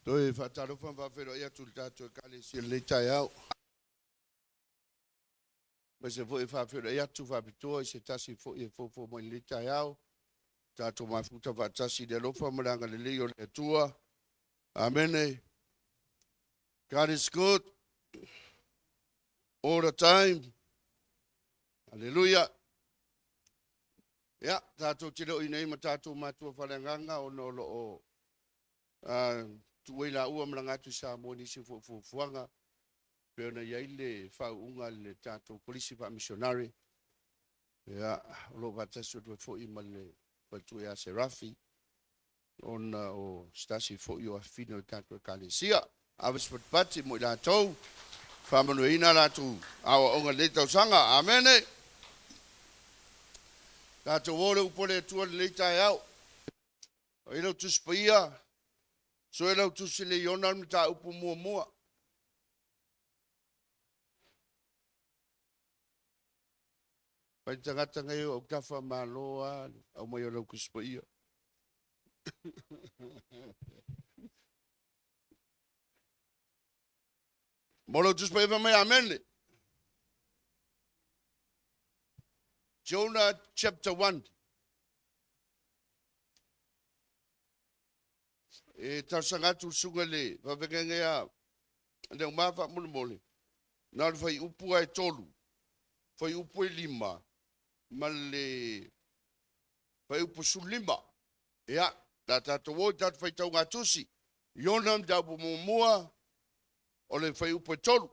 Toe faatalofa ma faafeiloai atu i le tatou Ekalesia i lenei taeao. Aemaise foi e faafeiloai atu faapitoa i se tasi foi e foufou mai i lenei taeao. Tatou mafuta faatasi i le alofa ma le agalelei o le Atua. Amene. God is good all the time. Hallelujah. Ia, tatou te le o i nei ma tatou matua faaleagaga ona o lo o tuu ai laua malaga atu i Samoa i nisi foi o fuafuaga pei ona i ai le faauuga a le tatou Kolisi Faamisionare. Ia, o lo o faatasi atu ai foi ma le faletua ia Serafi ona o se tasi foi o afafine o le tatou Ekalesia. Ave se patipati mo i latou, faamanuiaina a latou aoaoga i lenei tausaga. Amene! Tatou o le upu a le Atua i lenei taeao. O ai lau Tusi Paia? Sue lau Tusi le Iona le mataupu muamua. Fai tagata nei o autafa malo a aumai o lau Tusi Paia. Mo lau Tusi Paia fai mai amene. Jonah chapter 1. E talosaga atu le susuga i le faafeagaiga ia Leauma faamolemole, na o le fuaiupu lava e tolu, fuaiupu e lima ma le fuaiupu 15. Ia, o le a tatou o i tatou faitauga tusi. Iona mataupu muamua o le fuaiupu e tolu.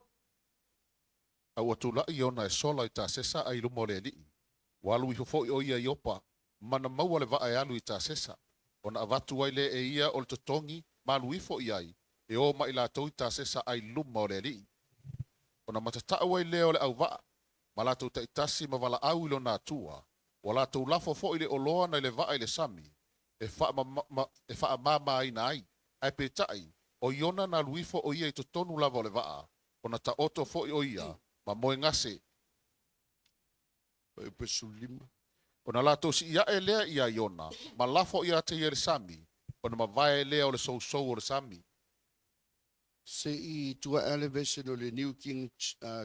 A ua tulai Iona e sola i Tasesa ai luma o le Alii, ua alu ifo foi o ia i Iopa, ma na maua le vaa e alu i Tasesa, ona avatu ai lea e ia o le totogi ma alu ifo i ai, e o ma i latou i Tasesa ai luma o le Alii. Ona matatau ai lea o le auvaa, ma latou taitasi ma valaau i lona Atua, ua latou lafo foi le oloa nai le vaa i le sami, e e faamamaina ai. Ae peitai, o Iona na alu ifo o ia i totonu lava o le vaa, ona taoto foi o ia ma moegase. Fuaiupu 15. Ona latou sii ae lea ia Iona, ma lafo ia te ia i le sami, ona mavae lea o le sousou o le sami. Se i tua le version o le New King,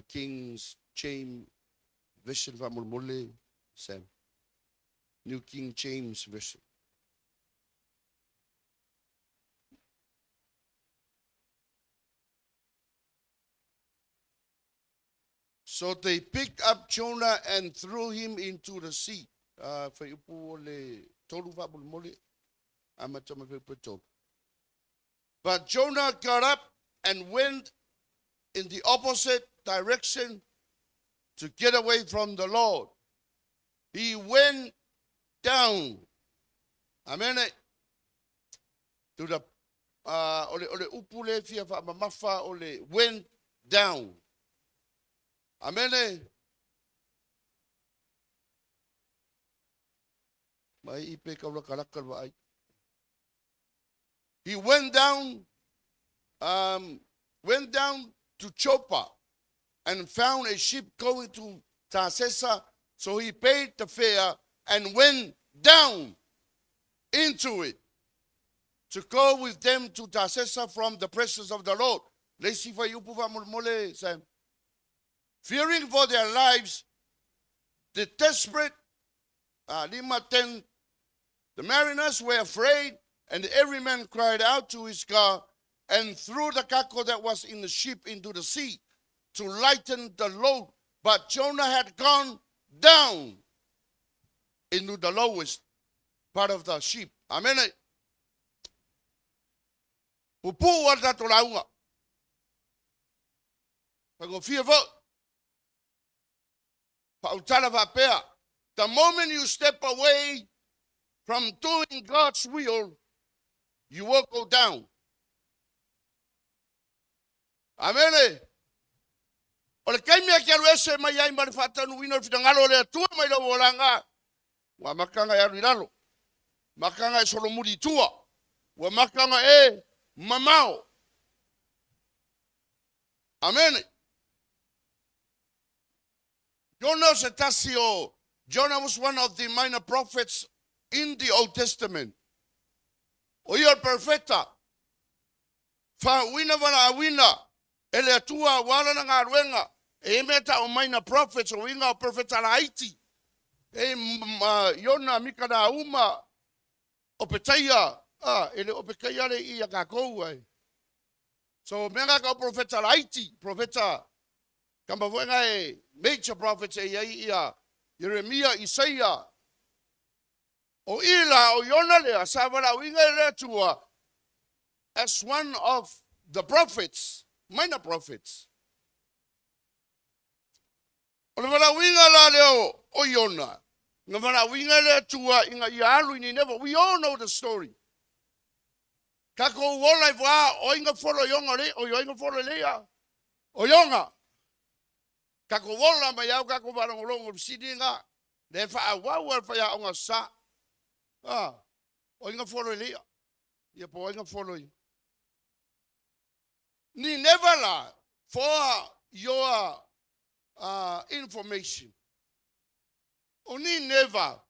King's James Version faamolemole, Sam. New King James Version. So they picked up Jonah and threw him into the sea. Fuaiupu o le tolu faamolemole, amata mai fuaiupu e tolu. But Jonah got up and went in the opposite direction to get away from the Lord. He went down. Amen. To the o le upu le fia faamamafa o le went down. Amene. Mai i pe kaulakalaka le vaai. He went down to Joppa and found a ship going to Tarsesa. So he paid the fare and went down into it to go with them to Tarsesa from the presence of the Lord. Le isi fuaiupu faamolemole, Sam. Fearing for their lives, the desperate lima 10, the mariners were afraid, and every man cried out to his God and threw the cargo that was in the ship into the sea to lighten the load. But Jonah had gone down into the lowest part of the ship. Amen. Pupu a le tatou lauga. Faigofie foi. Faautala faapea, the moment you step away from doing God's will, you will go down. Amene. O le taimi e te alu ese mai ai ma le faataunuuina o le finagalo o le Atua mai lou olaga, ua amataga e alu i lalo, amataga e solomuli i tua, ua amataga e mamao. Amene. Jonah se tasi o Jonah was one of the minor prophets in the Old Testament. O ia o le profeta. Faauuina valaauina e le Atua aua lana galuega. E i ai mea e tau minor prophets, o uiga o perofeta laiti. E i ai Iona, Mika, Nauma, o Petaia, e le o Petaia le i ia tatou ai. So mea na tau profeta laiti, profeta kama foi na e major prophets e i ai ia Ieremia, Isaia. O i la, o Iona lea, sa valaauina e le Atua as one of the prophets, minor prophets. O le valaauina la lea o Iona, na valaauina e le Atua ina ia alu i Nineva. We all know the story. Tatou ola i vā, o ai na folo Iona le, o ai na folo le ia? O Iona. Tatou ola mai au tatou faalogologo i le fesili lena. Le faaauau a le faiaoga sa. Ah, o ai na folo i le ia? Ia po o ai na folo i Nineva la, for your information. O Nineva,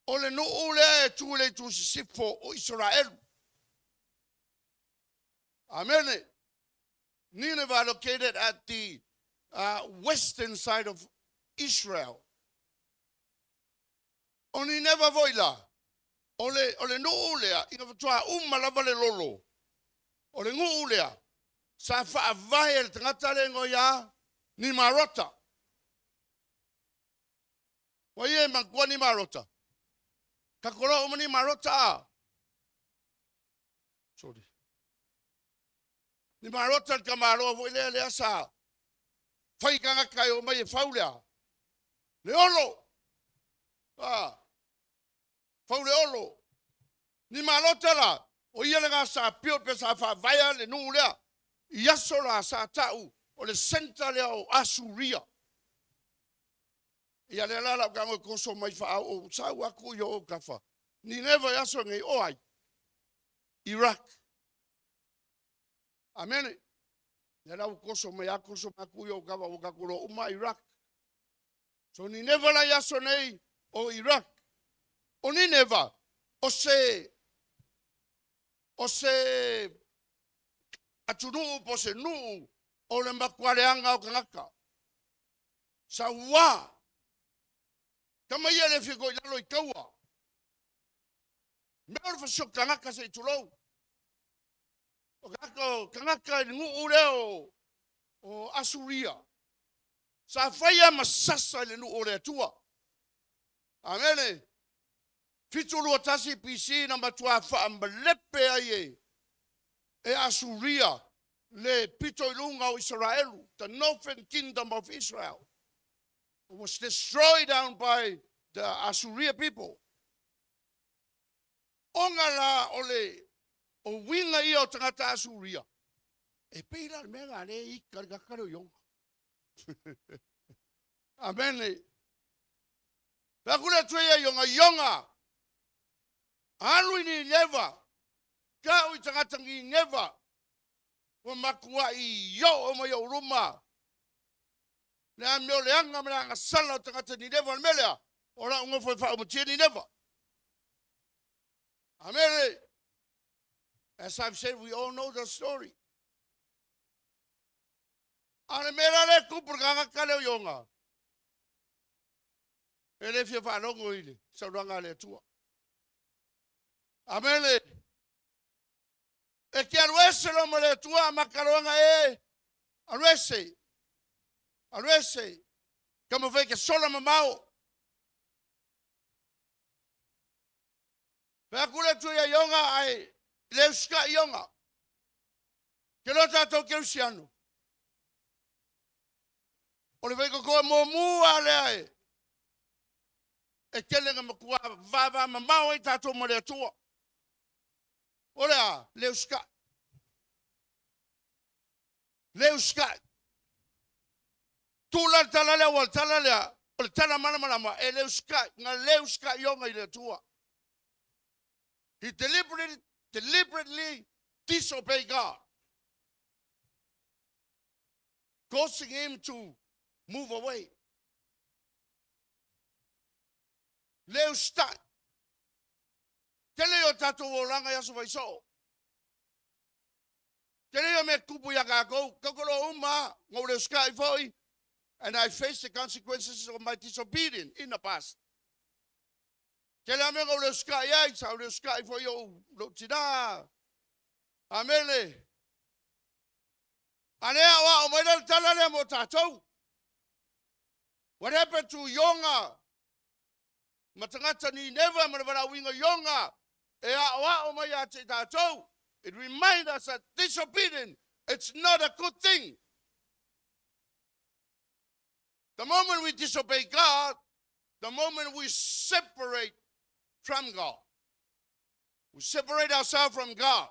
o le nuu lea e tu i le itu sisifo o Isaraelu. Amene. Nineveh located at the western side of Israel. O Nineva foi la, o le, o le nuu lea, ina faatoa uma lava le lolo. O le nuu lea, sa faavae e le tagata le igoa ia Nimarota. Ua ia e manatua Nimarota. Tatou uma Nimarota a. Sorry. Nimarota le tamaloa foi lea lea sa fai tagata e omai e fau lea. Le olo. Ah, fau le olo. Nimarota la, o ia le sa build pe sa faavaea le nuu lea. I aso la sa tau o le center lea o Asuria. Ia lea la lau tago e koso mai faau o sau aku i o kafa. Nineva i aso nei o ai. Iraq. Amene. Lea la ua koso mai a koso mai aku i o kafa o tatou loa uma Iraq. So Nineva la i aso nei o Iraq. O Nineva, o se atunuu po o se nuu o le matualeaga o tagata. Saua. Tama ia le fia i lalo i taua. Mea o le fasioti tagata se i tulou. O tagata i le nuu lea o Asuria. Sa faia ma sasa i le nuu o le Atua. Amene. 721 BC na matua faamalepe ai e Asuria le pito i luga o Israelu, the northern kingdom of Israel was destroyed down by the Assyria people. Ona la o le o winga ia o tagata Asuria. E pei la le mea la le i ka le kaka le o. Amen. Pe ku le atu ia Ionga, Ionga. Alu i Nineva. Tau i tagata Nineva. Ua matua i o mai o ruma. Le a mea o le anga ma le agasala o tagata Nineva le mea lea. O la unga foi whaaumatia Nineva. Amen. As I've said, we all know the story. A le mea la le tupu le tagata lea o Ionga. E le fia faalogo i le saunoaga a le Atua. Amene. E ke alu ese lo ma le Atua a makaloanga e. Alu ese. Alu ese. Ka mawhai ke sola mamao. Pe aku le Atua ia Ionga ai le usika Ionga. Ke loa tātou kerisiano. O le waikoko e mōmū a lea e. E tele nga matua vava mamao ai tātou ma le Atua. O le a, le usika. Le usika. Tū la le tala lea, ua le tala lea, o le tala malamalama, e le usika, nga le usika Ionga i le Atua. He deliberately disobeyed God, causing him to move away. Le ustai. Tele o tātou o langa i aso whaisoo. Tele ia mea tupu ia kākou, tautolo uma, ngou le usikai foi, and I face the consequences of my disobedience in the past. Tele a mea ngou le usikai ai, sa le usikai foi o lou tina. Amene. A lea o ao mai le tala lea mo tātou. What happened to Ionga? Ma tagata Nineva ma le valaauina Iona e aoao mai ia te tātou. It reminds us that disobedience, it's not a good thing. The moment we disobey God, the moment we separate from God. We separate ourselves from God.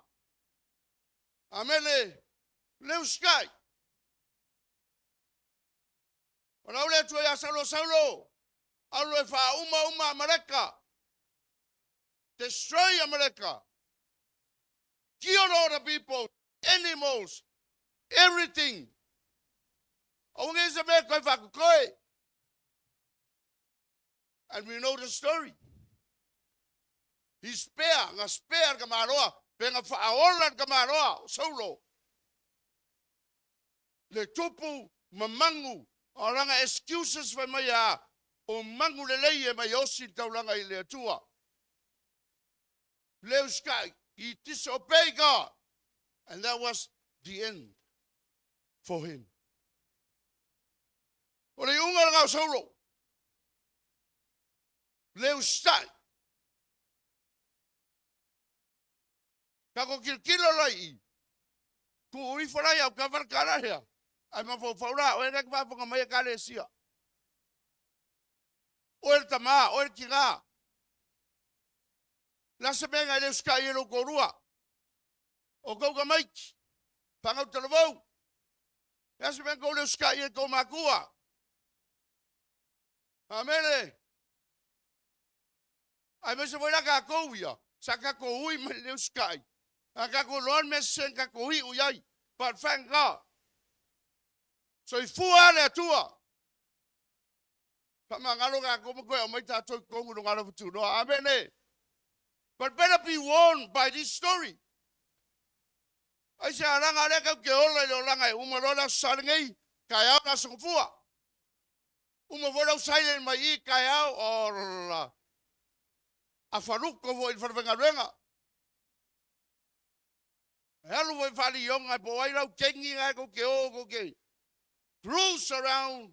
Amene, le uskai. O lau le Atua ia Saulo, Saulo, alu e faauma uma Amaleka. Destroy Amaleka. Kill all the people, animals, everything. Aua se mea koe whakukoe. And we know the story. He spare, nga spare ka maroa, pe nga whaaola ka maroa, Saulo. Le tupu mamangu, o langa excuses fai mai a, o mangu le lei e mai osi taulanga i le Atua. Leu sky, he disobeyed God. And that was the end for him. O le unga ngau Saulo. Leu stai. Ka ko kilokilo lai i. Ku ui wharai au ka wharakara hea. Ai ma fau fau rā, oe rek whafonga mai e ka le sia. Oe le tamā, oe le tingā. La se menga i le uskai e lou kōrua. O kou ka maiki. Whangau talavou. La se menga kou le uskai e kou makua. Amene. Ai me se foi la kākou ia. Sa kākou ui mai le uskai. A kākou loa me sen kākou i ui ai. But thank God. Soifua le Atua. Whamangalo kākou ma koe o mai tātou kongu no ngalo whatunoa. Amene. But better be warned by this story. Ai se aranga lea kau ke ola i le olanga e uma loa la sa ngei. Kai au la songofua. Uma foi lau silent mai i kai au o la. A wharuko foi i le whanawhengaruenga. E alu foi whali ionga e po ai lau kengi ngai ko ke o ko ke cruise around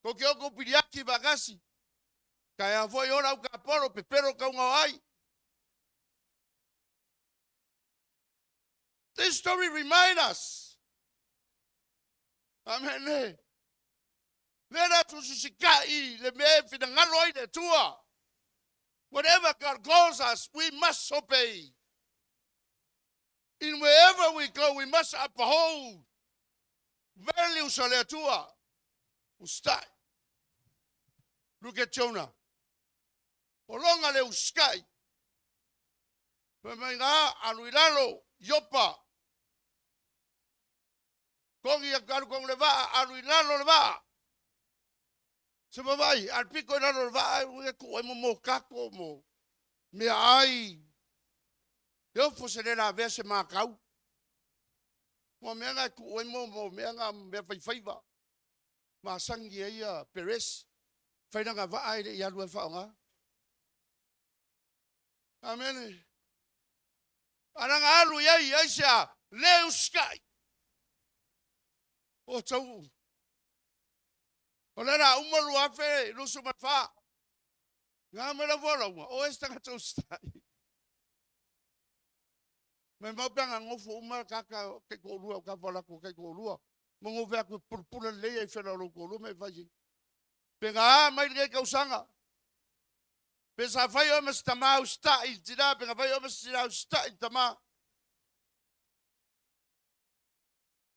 ko ke o ko piliaki vakasi. Kai a foi ora au ka poro pepero kaunga o ai. This story remind us. Amen. Le la tususika'i le mea e finagalo ai le Atua. Whatever God calls us, we must obey. In wherever we go, we must uphold values o le Atua. Ustai. Look at Jonah. O longa le uskai. Fai mai ngā alu i lalo, Iopa. Kongi a alu kongu le vaa, alu i lalo le vaa. Se mawai, al piko i lalo le vaa, e ku ai mo mo kako mo mea ai. E ofo se le la vea se mākau. Mo mea ngā ku ai mo mo mea ngā mea whaiwhaiwa. Ma sangi e ia Perez. Whairanga vaa i le i alu e whaonga. Amen. Aranga alu i ai, ai se a le uskai. O tau. O le ra uma lua afe lusu ma wha. Ngā me la vola ua. O e tangata ustai. Me mau panga ngofu uma kaka ke ko lua ka vola ko ke ko lua. Mo ngofe aku pulpula le ai fela lo ko lua me fai. Penga mai le kausanga. Pe sa fai o ma se tamā usita'i i le tinā, pe na fai o ma se tinā usita'i i le tamā.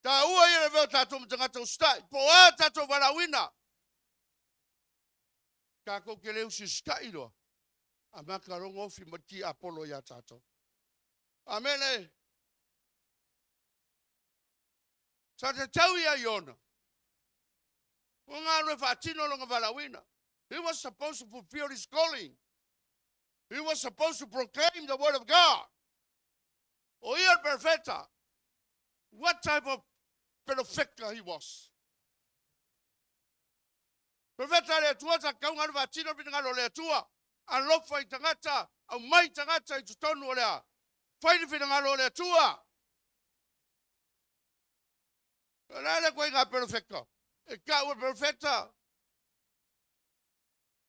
Tāua ia le avea o tātou ma tagata usita'i, po o a tātou valaauina. Tākou ke le usiusita'i loa, a maka logo ofi ma le tiapolo iā tātou. Amene. Sa tatau ia Iona. O ngā rue whaatino longa valaauina. He was supposed to fulfill his calling. He was supposed to proclaim the word of God. O ia le perfeta. What type of perofeta he was? Perofeta a le Atua sa tatau ona alu faatino le finagalo o le Atua. Alofa i tagata, aumai tagata i totonu o le a? Fai le finagalo o le Atua. O le a le ituaiga perofeta? E tau e perofeta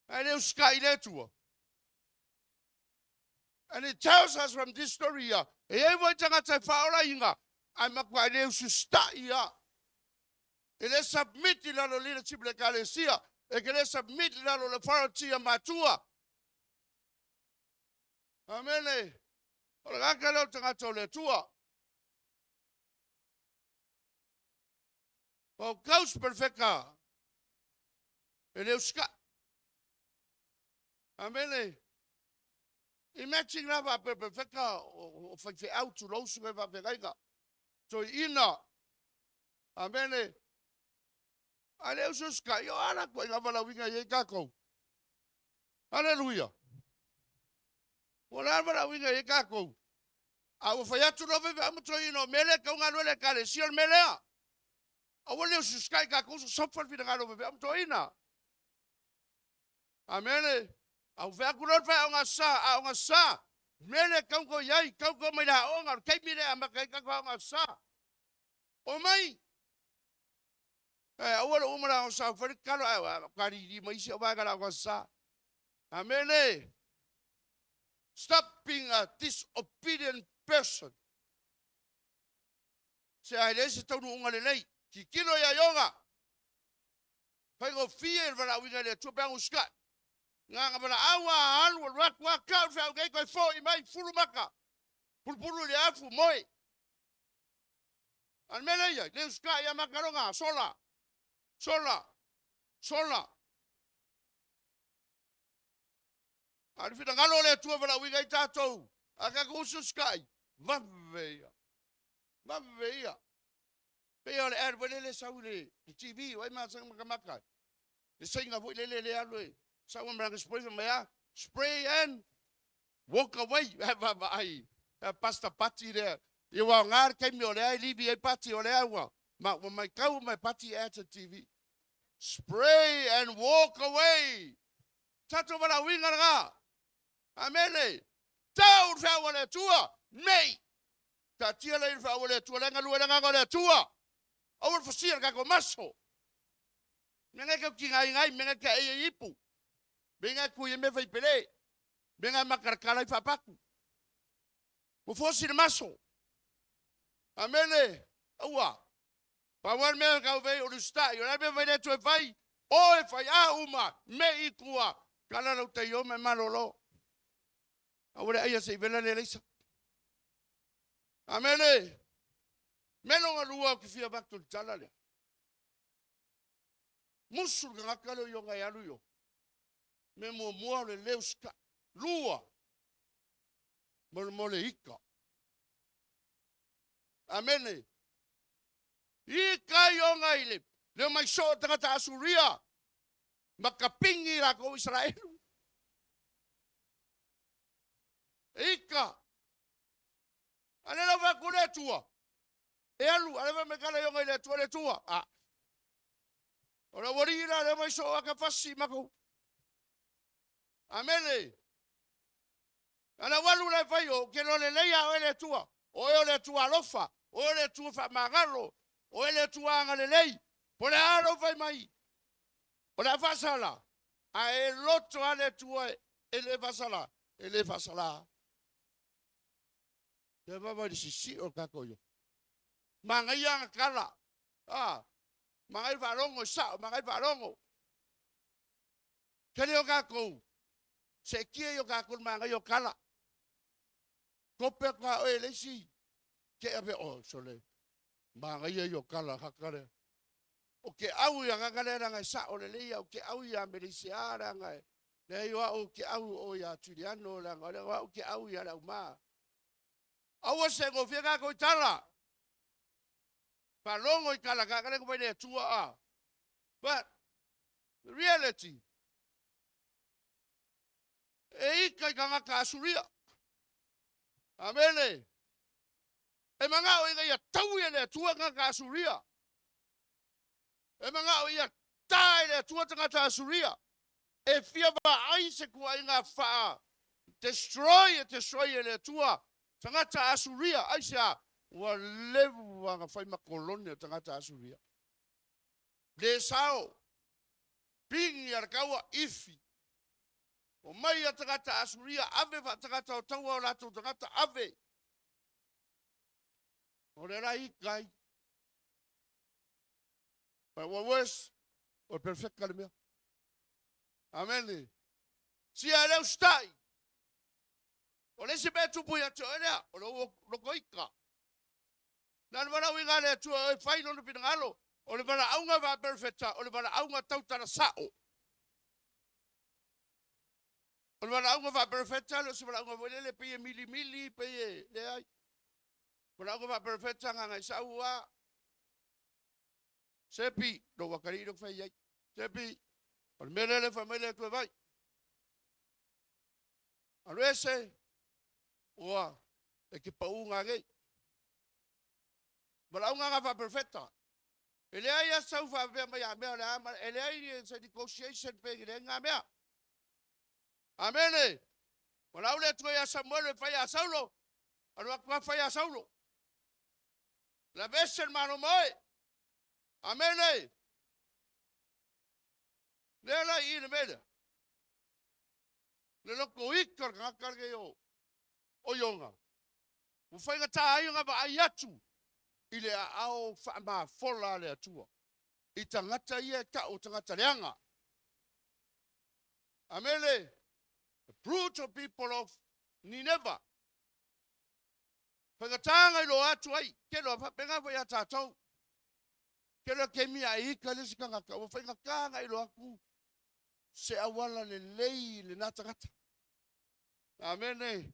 ae le usitai i le Atua. And it tells us from this story here, e i ai foi tagata e faaolaina, ae matuai le usiusitai lava. E le submit i lalo o leadership o le Ekalesia, e te le submit i lalo o le authority a matua. Amene. O le tagata lea o le tagata o le Atua. O kaus perfeka e le usitai. Amene. Imagine la faapea perfeka o faifeau tulou susuga i faafeagaiga. Toeaina. Amene. A le usiusitai, o a la ituaiga valaauina e i ai tatou? Aleluia. Ua le a le valaauina e i ai tatou? A ua fai atu loa faifeau ma toeaina o mea lea e tatau ona alu ai le Ekalesia o le mea lea. Aua le usiusitai tatou sosofa le finagalo o faifeau ma toeaina. Amene. A ua fai atu loa le faaiuga sa, aoga sa, mea lea e tatau ona outou i ai, tatau ona outou omai i le aoga, o le taimi lea e amata ai tatou aoga sa. Omai! Ae aua le uma le aoga sa, fai le tatalo, ae kalili mai isi au vaega i le aoga sa. Amene. Stop being a disobedient person. Se a e leai se taunuuga lelei, tilotilo ia Iona. Faigofie le valaauina e le Atua pe a usitai. Na ona valaau a alu alu atu a tau le feau nei toe foi mai fulu mata. Pulupulu i le afu moe. A o le mea lea e i ai, le usitai ia mata lona, sola, sola, sola. A o le finagalo o le Atua e valaauina ai tatou, a tatou usiusitai, vave ia, vave ia. Pei o le ad foi lele e sau i le TV, o ai masani matamata ai? Le saina foi lele lea alu e sau ma lana spray fai mai a, spray and walk away. Ae vaavaai, a Pastor Pati lea. Ia ua aoga le taimi o lea e livi ai Pati o lea ua ma ua matau uma e Pati ads a le TV. Spray and walk away. Tatou valaauina lena. Amene. Tau le feau a le Atua, nei. Taatia lea i le feau a le Atua, la e galue le Agaga o le Atua. Aua le fasia le tatou maso. Mea na e tau tigaina ai, mea na e taei ai ipu, mea na e tui ai mea faipele, mea na e matalatala ai faapatu. Ua fosi le maso. Amene. Aua. Pau lava le mea tau fai o le usitai, o le a le mea fai le Atua e fai? O e fai a uma, me i tua, tala lau taio ma e malolo. Aua le aia se i vela le alaisa. Amene. Mea lona lua ou te fia avatu i le tala lea. Musu le tagata lea o Iona e alu i o. Mea muamua o le le usitai. Lua, mo le ika. Amene. Ika Iona i le leo mai soo o tagata Asuria ma kapigi lakou Isaraelu. E ika. A lea la ua fai atu le Atua, e alu, a lea fai mai tala Iona i le Atua, le Atua, a. O le aualii la lea mai soo aka fasi makou. Amene. A na ou alu la e fai, ou te iloa lelei a oe le Atua. O oe o le Atua alofa, o oe o le Atua faamagalo, o oe le Atua agalelei. Po o le a lou fai mai, o le a faasala, ae e loto lava le Atua e le faasala, e le faasala. Ia vaavaai i le sisio o le tatou ia. Manaia ana tala. A, manaia le faalogo e sao, manaia le faalogo. Tele o tatou, seetia i o tatou le manaia o tala. Tope atu lava oe e le isi, te ave, oh, sole, manaia ia o tala kaka lea. O ke au ia kaka lea leaga e sao lelei ia, o ke au ia Meleisia leaga e, leai o au ke au o ia Tuliano leaga o lea o au ke au ia le auma. Aua se gofie tatou i tala. Faalogo i tala kaka lea fai le Atua a. But the reality, e ika i tagata Asuria. Amene. E manao ina ia taui e le Atua tagata Asuria. E manao ia ta e le Atua tagata Asuria. E fia vaai se tuuaiga faa destroy e destroy e le Atua tagata Asuria. Aisea? Ua leva ona fai ma kolone o tagata Asuria. Le sao, pigi a le kaua, ifi. Omai a tagata Asuria, ave faatagata o taua o latou tagata, ave. O le la ikai. But what worse, o le perfecta le mea. Amen. Sia e le usita'i. O le isi mea e tupu ia te oe lea, o lou lokoika. Na o le valaauina a le Atua e fai lona finagalo, o le valaauga faaperefeta, o le valaauga tautala sa'o. O le valaauga faaperefeta e le o se valaauga foi lele pei e milimili, pei e leai. Valaauga faaperefeta gagaisau a Sepi, lou atalii lea ou fai ai. Sepi, o le mea lea le fai mai le Atua e fai. Alu ese, ua e te pau nanei. Valaauga na faaperefeta. E leai lava sau faapea mai a mea o le a, e leai se negotiation pe leai na mea. Amene. Valaau le Atua ia Samuele e fai ia Saulo, alu atu lava fai ia Saulo. La vese le Malo ma oe. Amene. Lea la i i le mea lea. Le lotoika o le tagata lenei o o Iona. Ua faigata ai ona vaai atu i le aao faamafola a le Atua i tagata ia e tau o tagata leaga. Amene. The brutal people of Nineva. Faigata ona iloa atu ai, kelo a faapena foi ia tatou. Kelo taimi a e ika le isi tagata, ua faigata ona iloa atu se auala lelei i lena tagata. Amene.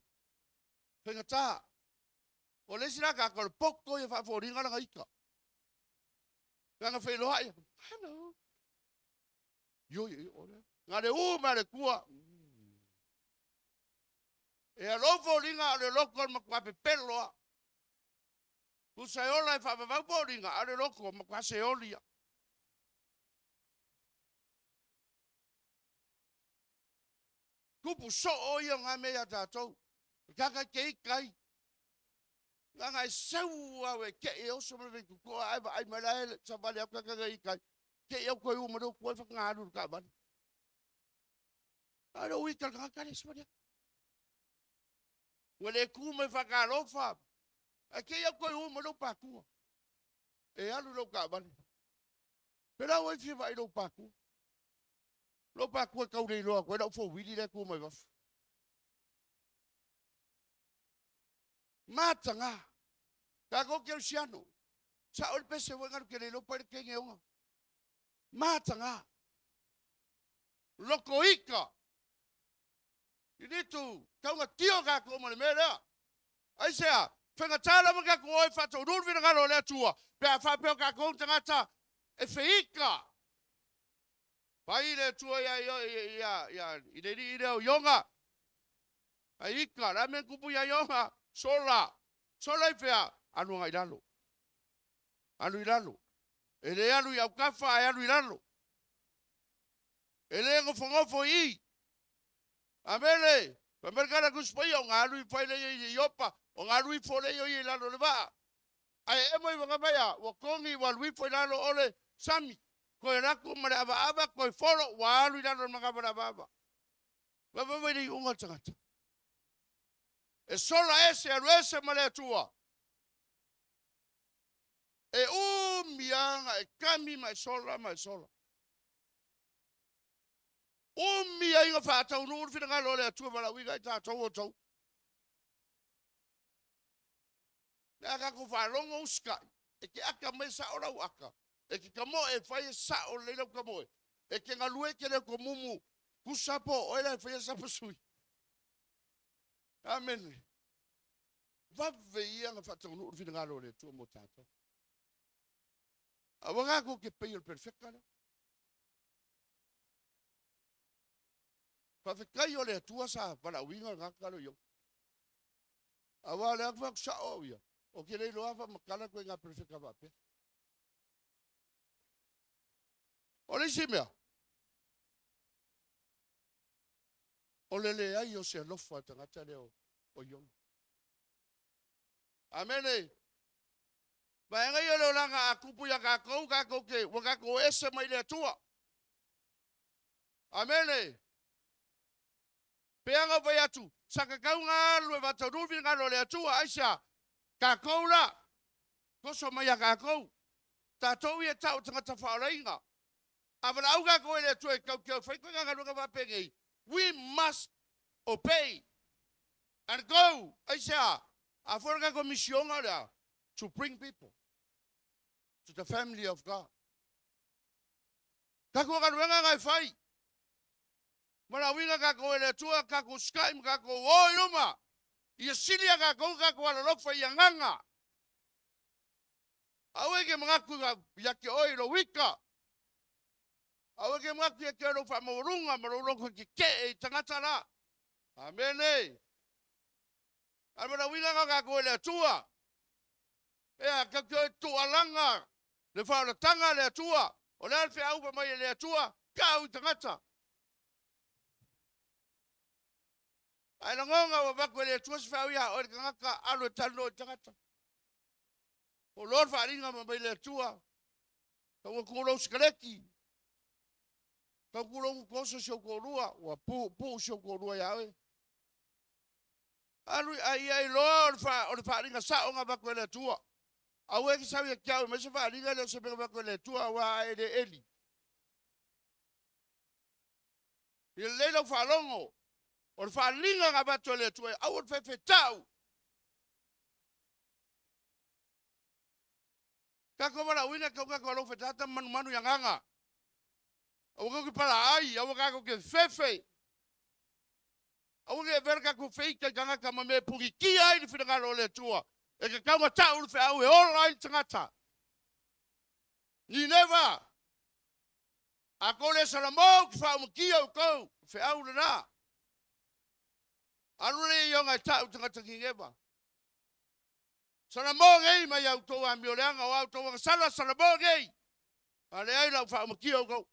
Faigata. O le isi la tagata, o le poto ia faafoliga lana ika. Lana feiloai. Hello. Io, io, io. Na le u ma le tua. E alou foliga o le loto o le matua pepelo a. Tusa e ola e faavavau foliga, a o le loto matua seoli a. Tupu soo ia o ngā mea ia tātou. E kaka ke ika ai. Ngā e sau au e ke e oso ma le tutua ai vaai mai la e savali au kaka ika ai. Ke i au koe u ma le koe whakangaru le kaavale. A le ui ka kaka le savali. Ua le ku mai whakalofa. A ke i au koe u ma le pākua. E alu lou kaavale. Pela ua i fia vaai lou pākua. Lou pākua e tau le iloa atu ai lau fowili lea e tu mai fafo. Mataga. Tatou kerisiano. Sa'o le pese foi galu ke le iloa pai le kenge oga. Mataga. Lokoika. You need to taugatio tatou ma le mea lea. Aisea? Faigata lava tatou o e faataunuu le finagalo o le Atua pe a faapea o tatou ni tagata e feika. Fai le Atua ia ia ia i le alii lea o Iona. Ai ika, le a mea na tupu ia Iona? Sola. Sola i fea? Alu agai i lalo. Alu i lalo. E le alu i autafa ae alu i lalo. E le nofonofo i i. Amene. Fai mai le tala Tusi Paia, o galu ifo ai lea i Iopa, o galu ifo lea ia i lalo o le vaa. Ae emo i waga mai a, ua togi ua alu ifo i lalo o le sami. Toe alu atu ma le avaava, toe folo, ua alu i lalo o le manava o le avaava. Vaavaai mai le iuga o le tagata. E sola ese, alu ese ma le Atua. E umi lava ona e kami ma e sola ma e sola. Umi ai ona faataunuu le finagalo o le Atua valaauina ai tatou outou. Le a tatou faalogo usitai, e te ata mai e sao lau ata, e te tamoe e fai e sao lelei lau tamoe, e te galue e te le tomumu, tusa po o oe la e faia sapasui. Amene. Vave ia ona faataunuu le finagalo o le Atua mo tatou. Aua tatou te pei o le perfeka lea. Faafetai o le Atua sa valaauina le tagata lea o Iono. Aua o lea atu fai atu sao au ia. Ou te le iloa faamatala ituaiga perofeta faapea. O le isi mea, o le leai o se alofa i le tagata lea o Iona. Amene. Vaega ia o le olaga a tupu ia tatou, tatou te, ua tatou ese mai le Atua. Amene. Pei lava ona ou fai atu, sa tatau ona alu e faataunuu le finagalo o le Atua. Aisea? Tatou la, toso mai ia tatou. Tatou ia e tau o tagata faaolaina. A valaau tatou e le Atua e tatou te o e fai ituaiga galuega faapenei, we must obey and go. Aisea? A foi o le tatou misiona o le a? To bring people to the family of God. Tatou galuega na e fai. Valaauina tatou e le Atua, tatou usitai ma tatou o i luma. Ia sili ia tatou tatou alolofa i agaga. Aua e te manatu ia te oe i lou ita. Aua e te manatu ia te oe i lou faamaualuga ma lou loto tetee i tagata la. Amene. A o le valaauina na o tatou e le Atua. Ea, tatou te o e tuualaga le faaolataga a le Atua. O le a le feau fai mai e le Atua? Tau i tagata. Ae lagona ua avatu e le Atua se feau ia oe le tagata, alu e talanoa i tagata. Po o loa le faaaliga ma mai le Atua, tau atu lou sikaleti, tau atu lou toso si ou toalua, ua puu si ou toalua ia oe. Alu a ia iloa o le, fa, o le faaaliga sao na avatu e le Atua. Aua e te sau ia te au e aumai se faaaliga e le o se mea na avatu e le Atua, aua a e le eli. Ia lelei lau faalogo, o le faaaliga na avatu e le Atua, aua le fefe tau. Tatou valaauina tau tatou alofa i tagata ma manumanu i agaga. Aua tatou te palaai, aua tatou te fefe. Aua ne i avea le tatou feita i tagata ma mea e punitia ai le finagalo o le Atua. E tatau ona tau le feau e ola ai le tagata. Nineva, a tou le salamo ou te faaumatia outou, feau lena. Alu lea i Iona e tau i tagata Nineva. Salamo nei mai a outou amioleaga o a outou agasala, salamo nei. A leai lau faaumatia outou.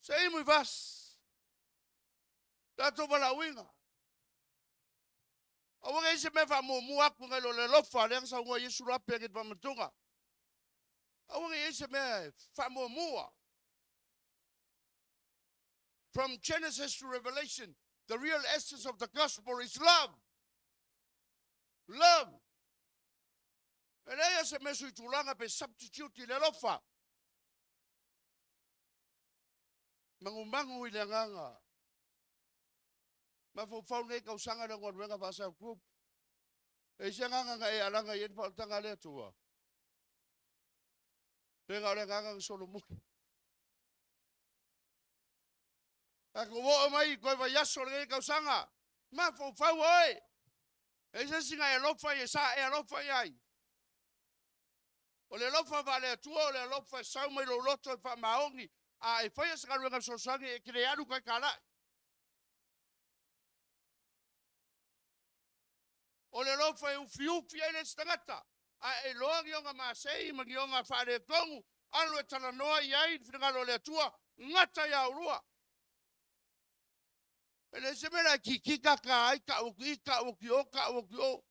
Same with us. Tatou valaauina. Aua ne i se mea faamuamua atu nai lo le alofa lea na saunoa Iesu Loape nei i le faamanatuga. Aua ne i i ai se mea e faamuamua. From Genesis to Revelation, the real essence of the gospel is love. Love. E leai se mea suitulaga pe substitute i le alofa. Magumagu i le agaga. Mafaufau nei tausaga le galuega faasau group. E i se agaga na e alaga i ai le faaolataga a le Atua. Pe na o le agaga na solomuli. Tatou oo mai i toe vaiaso o lenei tausaga. Mafaufau oe. E i se isi na e alofa i e sa e alofa i ai. O le alofa faale-Atua o le alofa e sau mai lou loto e faamaoni, a e faia se galuega fesoasoani e te le alu taitalai. O le alofa e ufiufi ai le isi tagata, a e iloa ni ona masei ma ni ona faaletonu, alu e talanoa i ai i le finagalo o le Atua, gata ia oulua. E leai se mea la e kikikaka ai, tau atu i, tau atu i o, tau atu i o.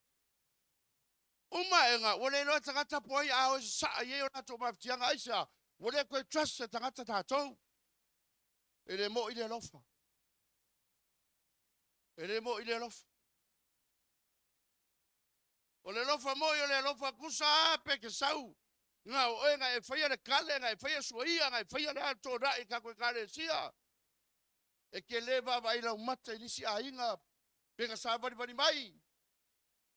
Uma aega, ua le iloa e tagata po o ai a o e sasaa i ai o latou mafatiaga. Aisea? Ua le toe trust e tagata tatou. E le mo'i le alofa. E le mo'i le alofa. O le alofa mo'i o le alofa tusa a pe te sau na o oe na e faia le kale, na e faia suaia, na e faia le a tōnai i tatou ekalesia. E te le vaavaai laumata i nisi aiga pe na savalivali mai,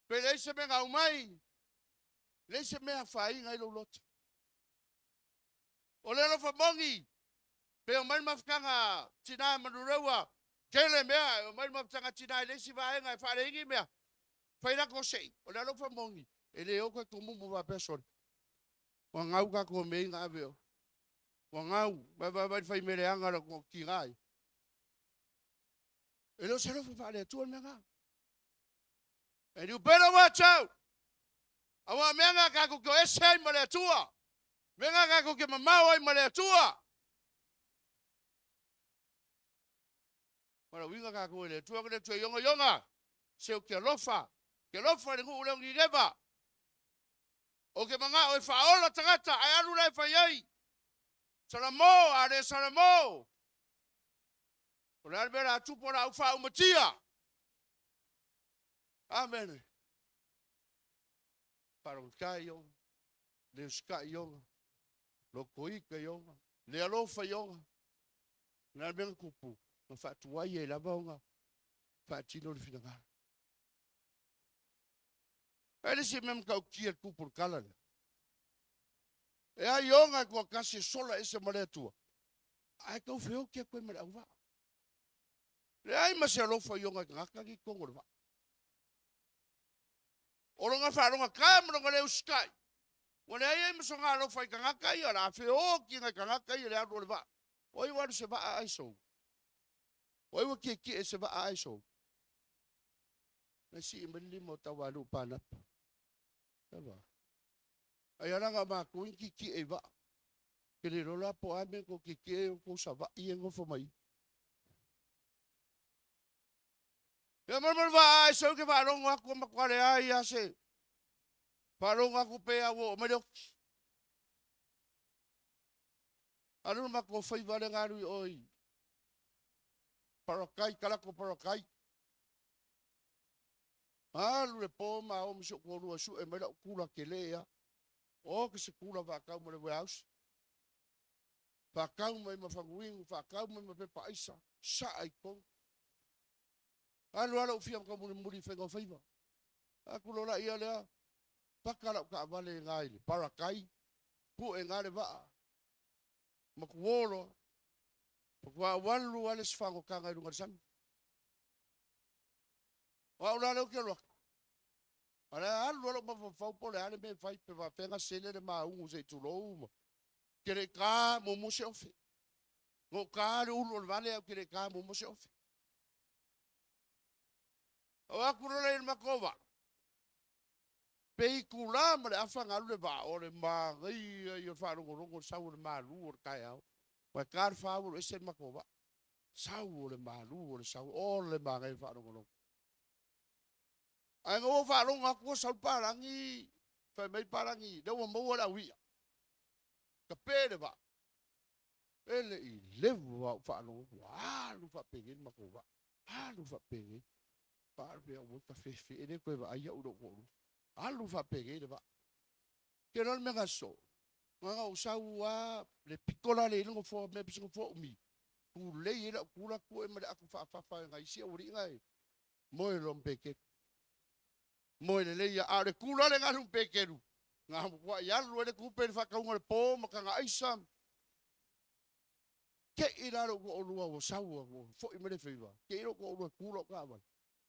pe leai se mea na aumai, leai se mea afaina ai lou loto. O le alofa moni, pe omai le mafutaga tina Manureua, tele mea, e omai le mafutaga tina i le isi vaega e faaleini mea, fai lako sei. O le alofa moni, e le o toe tumumu faapea sole. Ua gau tatou mea i na ave o. Ua gau, vaai le fai mea leaga la tina ai. E le o se alofa faale-Atua le mea lena. And you better watch out. Aua mea ngā kākou ke o ese ai ma le Atua. Mea ngā kākou ke mamao ai ma le Atua. Ma le uiga kākou e le Atua, ke le Atua ionga ionga. Se o ke alofa. Ke alofa le nuu leo ni leva. O ke mangao e whaola tagata, ai alu lai whai ai. Salamo, a le salamo. O le almera atupo la uwha umatia. Amene. Faalogotai ioga, le usikai ioga, lokoika ioga, le alofa ioga. Le a le mea na tupu, na faatuai ai lava ona faatino le finagalo. E le isi mea matautia le tupu o le tala lea. E a ioga e toatasi e sola ese ma le Atua, ae tau feoti atu ai ma le auvaa. Leai ma se alofa i ona tagata nei i totonu o le vaa. O lona faalogata ma lona le usitai, ua leai ai ma sona alofa i tagata ia, o le a feoti nai tagata ia i le alu o le vaa. O ai ua alu i se vaa ae sou? O ai ua tietie i se vaa ae sou? Na sii mai le lima o Taualu'u Panape. Eva. Ai ala na matou ni tietie i vaa. Ke le iloa la po o a mea na tou tietie ai o tou savaii e nofo mai. Ia ma le vaa ai sau ke faalogo atu matua leai lava se faalogo atu pe a ua oo mai le oti. Alu le matou faiva lea na alu i o i Parakai, Kalato Parakai. Alu le po ma o ma si ou toalua e sue mai lau kula tele a. O ke se kula faatau ma le warehouse. Faatau mai ma faguinu, faatau mai ma pepa aisa, saa i totonu. Alu lava lou fia taumulimuli i faiga o faiva. Atu loa laia lea, paka lau taavale i na i le Parakai, pue i na le vaa, matuo loa. Faatoa ou alu lava le isi fagotaga i luga o le sami. O au la lea ou te alu atu, a o le a alu lava lou mafaufau po o le a le mea e fai, pe faapefea ona sele le maugu se i tulou ma ke le i ta muamua se ofe. Na ou ta le ulu o le vale ae ou te le i ta muamua se ofe. O atu loa lea i le matou vaa, pe itula ma le afa na alu le vaa, o le manaia ia o le faalogologo i le sau o le malu o le taeao. Aua e ta le fa ua alu ese le matou vaa. Sau o le malu o le sau, o le manaia o le faalogologo. Ae na ou faalogo atu ua sau le palagi, fai mai palagi, lea ua maua le au ia. Tape le vaa. E le i leva ou faalogo ua alu faapenei le matou vaa. Alu faapenei. Faapea ua tafefe, e le toe vaai au i lou toalua. Alu faapenei le vaa. Ke loa le mea na so, na ona ou sau lava, le pito la lea i le nofoa, mea pisa nofoa umi, tulei ai lau kula atu ai ma le ato faafafa e nai isi aualii na e moe loa ma Pekelu. Moe lelei lava, a o le kula lea na alu ma Pekelu, na matuai alu ai le tupe i le faatauga o le po ma taga aisa. Te i la lou toalua ua sau ua foi mai le faiva, te i lou toalua e tu lau taavale,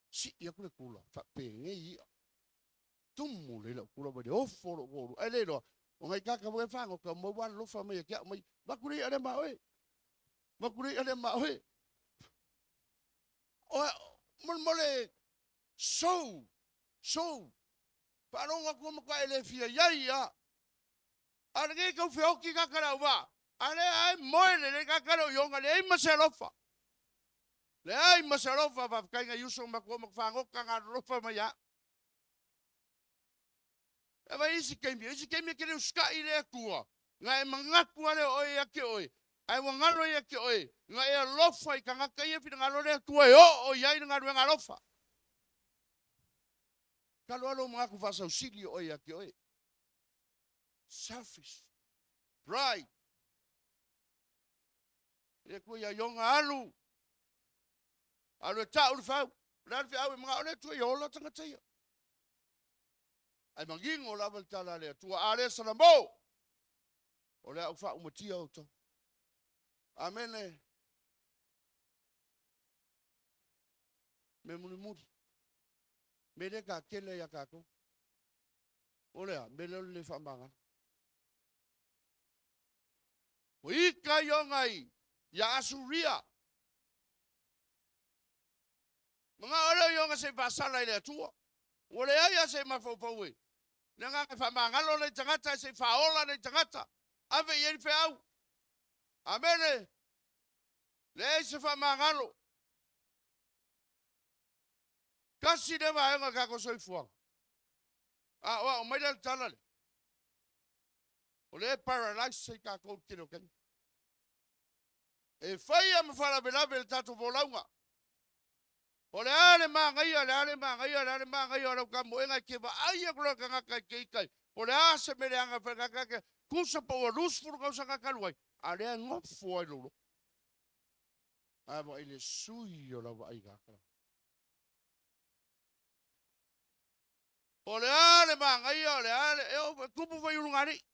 sii atu le kula, faapenei ia. Tumu lelei lau kula mai le ofo lou toalua. Ae le iloa, o nai tagata foi e fagota mo ua alolofa mai ia te au mai, avatu le i'a lea ma oe, avatu le i'a lea ma oe. O, molemole, sou, sou, faalogo atu matua e le fia iai lava. A o lenei tau feoti tagata le auvaa, a lea ai moe lelei tagata le oioga, leai ma se alofa. Leai ma se alofa, faafetai nai uso ma matua ma fagota na alolofa mai ia. E vai isi taimi, isi taimi e te le usitai i le Atua, na e manatu lava lea o oe ia te oe, ae ua galo ia te oe, na e alofa i tagata ia finagalo le Atua e oo i ai le galuega alofa. Talu lava lou manatu faasausili o oe ia te oe. Selfish. Pride. Le Atua ia ioga alu. Alu e tau le fau. O le a le feau e manao le Atua ia ola tagata ia. Ae manino lava le tala a le Atua, a le Salamo, o le a ou faaumatia outou. Amene. Me mulimuli. Me le ka tele ia tatou. O le a, me lea o le le faamagalo. Ua ika ioga i ia Asuria. Manao lea ioga se i faasala i le Atua. Ua leai lava se mafaufau e le agaga e faamagalo nai tagata, se i faaola nai tagata, ave i ai le feau. Amene. Leai se faamagalo. Tasi lea vaega o le tatou soifuaga. A o ao mai lea le tala lea. O lea e paralyse ai tatou i le tele o taimi. E faia ma faalavelave le tatou folauga. O le a le manaia, o le a le manaia, o le a le manaia o lau tamoega e te vaai atu loa i le tagata e te ita ai. Po o le a se mea leaga e fai i le tagata, tusa po ua 20 tausaga talu ai, a o lea e nofo ai lou loto. Ae vaai i le sui o lau vaaiga. Po o le a le manaia, o le a le... E oo, e tupu foi i ulugalii.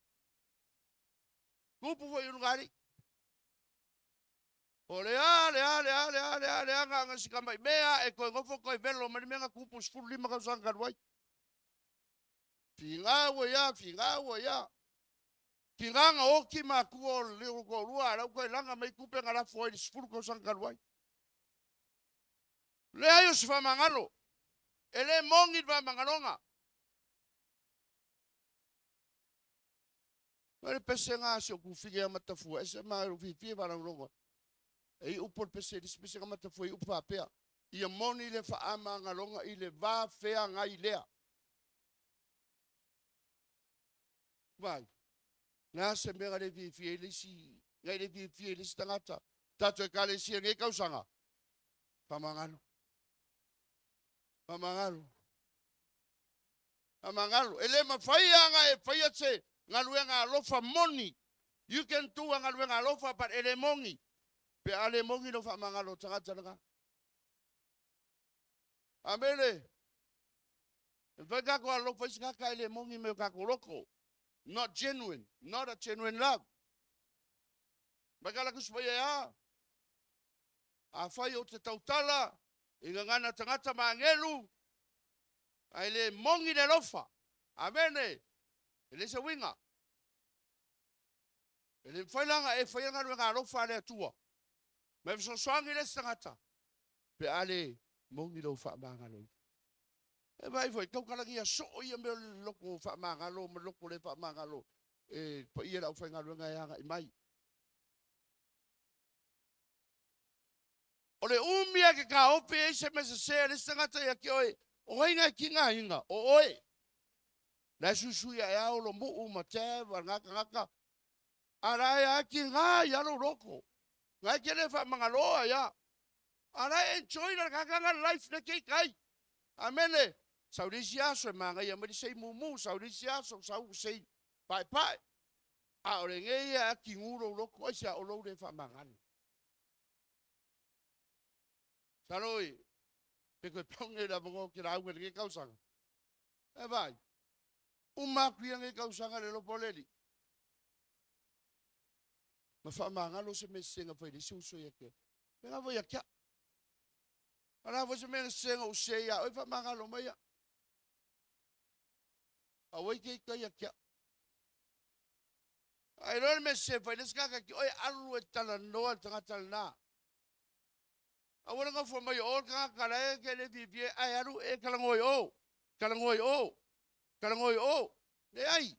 Tupu foi i ulugalii. Po o le a, le a, le a, le a, le a, le a, na ona si tamai mea e toe nofo toe velo mai le mea na tupu i le 15 tausaga talu ai. Finau ai lava, finau ai lava. Tiga na oti matua o le toalua, a o la ua toe laga mai tupe na lafo ai i le 10 tausaga talu ai. Leai o se faamagalo. E le moni le faamagaloga. O le pesega a si ou tuafafine ia Matafua, ese ma lou fiafia e faalogologo ai. E i upu o le pese, le isi pesega Matafua e i upu faapea, ia moni le faamagaloga i le va feagai lea. Vai, le a se mea na le fiafia ai le isi, na le fiafia ai le isi tagata. Tatou Ekalesia i lenei tausaga, faamagalo, faamagalo, faamagalo. E le mafai lava ona e faia se galuega alofa moni. You can do a galuega alofa, but e le moni. Pe a le moni lou faamagalo o tagata lena. Amene. E mafai tatou alofa i se tagata e le moni mai o tatou loto. Not genuine. Not a genuine love. Mai kala kusi mai e a. Afai ou te tautala i gagana tagata ma agelu, ae le moni le alofa. Amene. E le se uiga. E le mafai la ona e faia galuega alofa a le Atua ma e fesoasoani i le isi tagata pe a le moni lou faamagaloina. E vaai foi, tautalagia soo ia mea o le loto faamagalo ma le loto le faamagalo e paia le aufaigaluega e agai mai. O le umi lava e te taofi ai se mea sese a le isi tagata ia te oe, o ai na e tigaina? O oe. La e suisui ae a Olomu'u ma Tav a lena tagata, a la e a tiga ia lou loto. Na e te le faamagaloa ia. A la e enjoy la tagata na life le te ita ai. Amene. Sau le isi aso e manaia mai le sei mumu, sau le isi aso sau sei paepae. A o lenei ia e atigu lou loto, aisea o lou le faamagalo. Masalo e pe toe pau nei le avanoa ou te lauga i lenei tausaga. E vaai, uma atu ia nei tausaga i le alofa o le Alii, ma faamagalo se mea sese na fai i le isi uso ia te oe. Pena foi ia te au. A o le a foi se mea sese na ou sese ia oe, faamagalo mai au. Aua e te ita ia te au. A iloa le mea sese e fai i le isi tagata ia te oe, alu e talanoa i le tagata lena. Aua le nofo mai o le tagata la e te le fiafia ae alu e talanoa i o, talanoa i o, talanoa i o. Leai.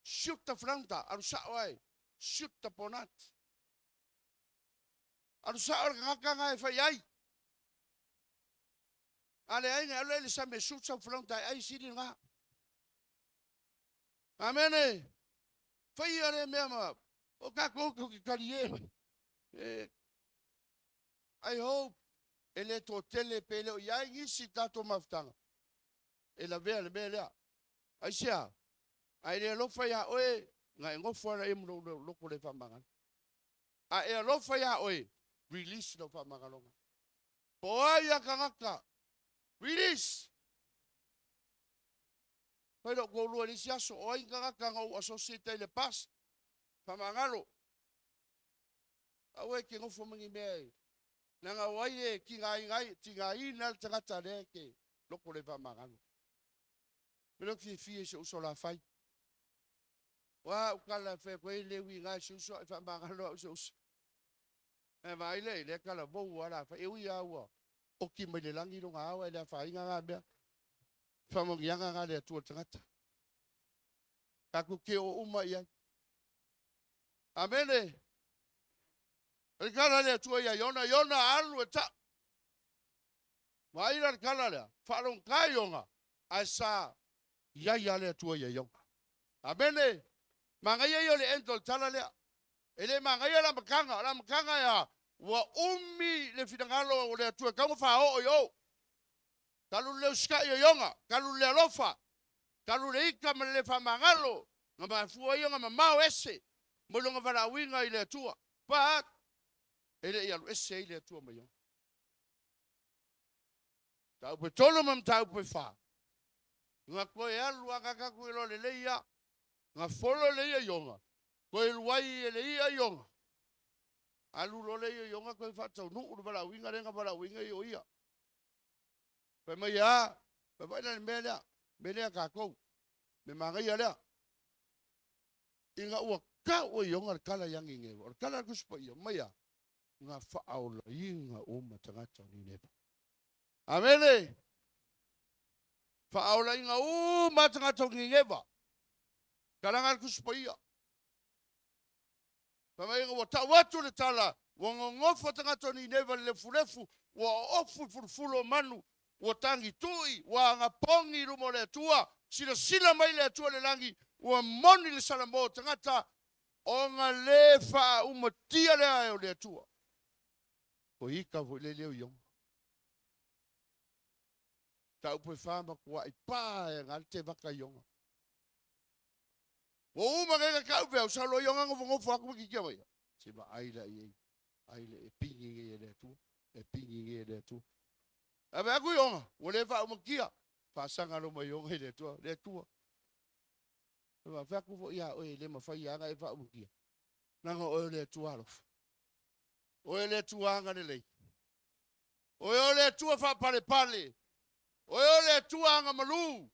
Shoot the flounder, alu sao ai. Shoot the bonnet. Alu sao le tagata na e fai ai. A leai na alu ai le sami e shoot sau flounder e ai sili lena. Amene. Faia lea mea ma o tatou tou te talie mai. E, I hope e le toatele pe le o i ai nisi i tatou mafutaga e lavea le mea lea. Aisea? A e le alofa iā oe, na e nofo lava ia ma lou loto le faamagalo. A e alofa iā oe, release lau faamagaloga. Po o ai a tagata, release! Fai lou toalua i le isi aso, o ai ni tagata na ou associate ai i le past? Faamagalo. Aua e te nofo ma ni mea e, leaga o ai e tigaina ai, tigaina le tagata lea e te loto le faamagalo. Me lou fiafia i si ou uso lafai. O a au tala e fai atu ai e le uiga i si uso ae faamagalo au i si ou uso. Ae vaai lea i lea tala mou a lafai. E ui lava ua oki mai le lagi lona ao ae le afaina na mea. Faamanuiaga na a le Atua i le tagata. Tatou te oo uma i ai. Amene. O le tala a le Atua ia Iona, Iona alu e tau. Vaai la le tala lea, faalogogata Iona, ae sa i ai lava le Atua ia Iona. Amene. Manaia ia o le end o le tala lea. E le manaia le amataga, o le amataga e a? Ua umi le finagalo o le Atua e tatau ona faaoo i o. Talu le usitai o Iona, talu le alofa, talu le ita ma le le faamagalo, na mafua ai ona mamao ese mai lona valaauina i le Atua. But, e le i alu ese ai le Atua mai Iona. Mataupu e 3 ma mataupu e 4. Na toe alu a tatou iloa lelei a. Na folo le ia Iona, toe luai e le ia Iona. Alu loa le ia Iona toe faataunuu le valaauina lea na valaauina ai o ia. Fai mai a, fai mai la le mea lea, mea lea tatou, me manaia lea. Ina ua tau e Iona le tala ia Nineva, o le tala a le Tusi Paia, mai a, na faaolaina uma tagata o Nineva. Amene! Faaolaina uma tagata o Nineva. Talaga a le Tusi Paia. Fai mai ua tau atu le tala, ua nonofo tagata o Nineva i le lefulefu, ua oofu i fulufulu o manu, ua tagitui, ua agapogi i luma o le Atua, silasila mai le Atua i le lagi, ua moni le salamo o tagata, ona le faaumatia lea o le Atua. O ita foi le leo Iona. Taupu e wha matuai pa e ngā te vaka Iona. Ua uma nei ka kau sa lo Iona ngofo aku ki kia mai. Se ma ai la i ai le e pingi nge le Atua, e pingi nge le Atua. Ave aku Iona, ua le faaumakia, faasaga lo mai Iona i le Atua, le Atua. Ma fai aku foi ia oe le mafai ana e faaumakia. Leaga oe o le Atua alofa. Oe o le Atua agalelei. Oe o le Atua faapalepale. Oe o le Atua agamalu.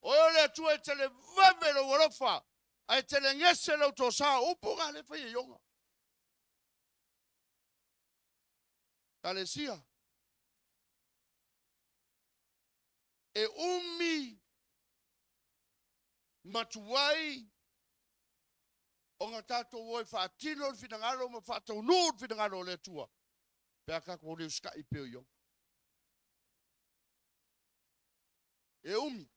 Oe o le Atua e televave lou alofa, ae telegese lou tosa. O upu na le fai e Iona. Ekalesia, e umi matuai ona tatou o e faatino le finagalo ma faataunuu le finagalo o le Atua, pe a tatou le usitai pea o Iona. E umi.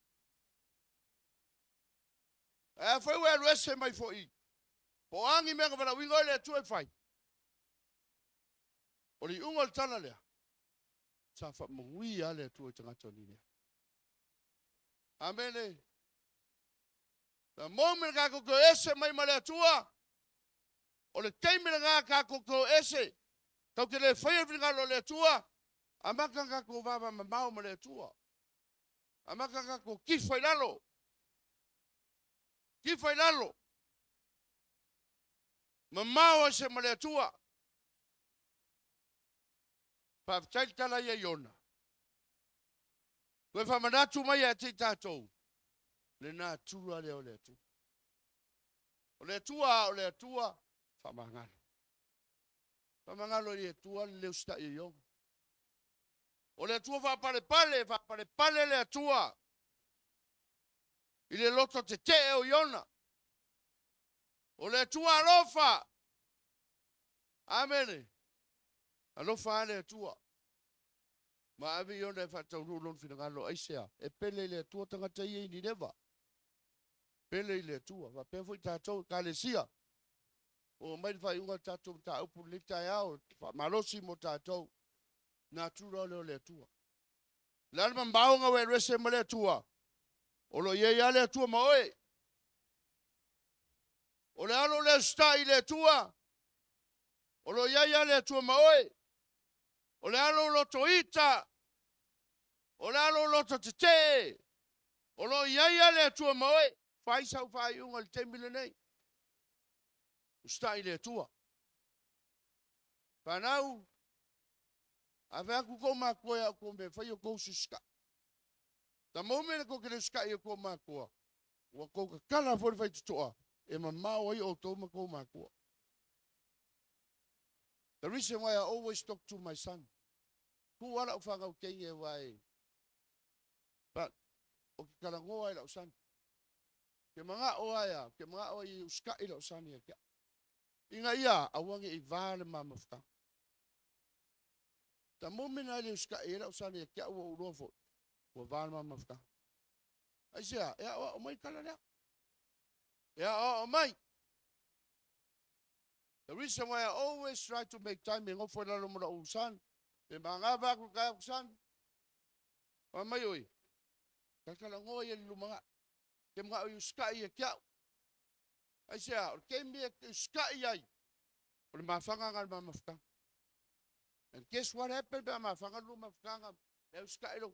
Ae afai ua e alu ese mai foi, po o a ni mea na valaauina oe le Atua e fai, o le iuga o le tala lea, sa faamanuia lava le Atua i tagata o Nineva. Amene. The moment tatou toe ese mai ma le Atua, o le taimi lena tatou toe ese, tatou te le faia le finagalo o le Atua, amata ona tatou vavamamao ma le Atua. Amata ona tatou tifa i lalo. Tifa i lalo. Mamao ese ma le Atua. Faafetai le tala ia Iona. Toe faamanatu mai ia te i tatou le natura lea o le Atua. O le Atua, o le Atua faamagalo. Faamagalo i le Atua le usitai o Iona. O le Atua faapalepale, faapalepale le Atua i le loto tetee o Iona. O le Atua alofa. Amene. Alofa a le Atua. Ma ave Iona e faataunuu lona finagalo aisea. E pele i le Atua tagata ia i Nineva. Pele i le Atua. Faapea foi tatou Ekalesia. Ua mai le faaiuga o le tatou mataupu lenei taeao, faamalosi mo tatou. Natura lea o le Atua. O le a le mamao ona ua e alu ese ma le Atua, o lo o i ai lava le Atua ma oe. O le a lou le usitai i le Atua, o lo o i ai lava le Atua ma oe. O le a lou loto ita, o le a lou loto tetee, o lo o i ai lava le Atua ma oe. Fai sau faaiuga i le taimi lenei. Usitai i le Atua. Fanau, ave atu tou matua ia outou mea e fai o tou usiusitai. The moment e tou te le usitai i outou matua, ua tou tatala foi le faitotoa e mamao ai outou ma tou matua. The reason why I always talk to my son, tu ala au fanau teine wa e, but Ou te talanoa i lau sani. Ke manao lava ia, ke manao ia usitai lau sani ia te au. Ina ia aua ne i va le ma mafutaga. The moment a e le usitai ai lau sani ia te au ua ou iloa foi, ua va le ma mafutaga. Aisea? E aoao mai le tala lea. E aoao mai. The reason why I always try to make time e nofo i lalo ma lou son, pe magava atu i le taeao son, fai mai oe, talatalanoa ia i le lumanai, ke manao e usitai ia te au. Aisea? O le taimi e usitai ai, o le mafaga lena o le ma mafutaga. And guess what happened pe a mafaga le lua mafutaga, e usitai lou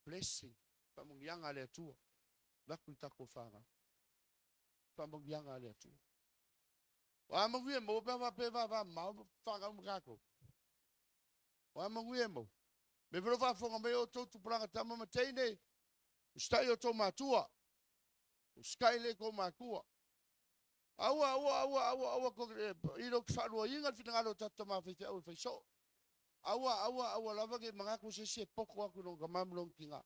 blessing, faamanuiaga a le Atua, avatu i tatou fanau. Faamanuiaga a le Atua. O a manuia e maua pe a faapea e vavamamao ma fanau ma tatou? O a manuia e maua? Me foi lo faafofoga mai o outou tupulaga tama ma teine, usitai outou matua. Usitai lelei tou matua. Aua, aua, aua, aua, aua, i lo te faaluaina le finagalo o tatou tama faifeau e fai soo. Aua, aua, aua lava ne i manatu se isi e poto atu i lona tama ma lona tina.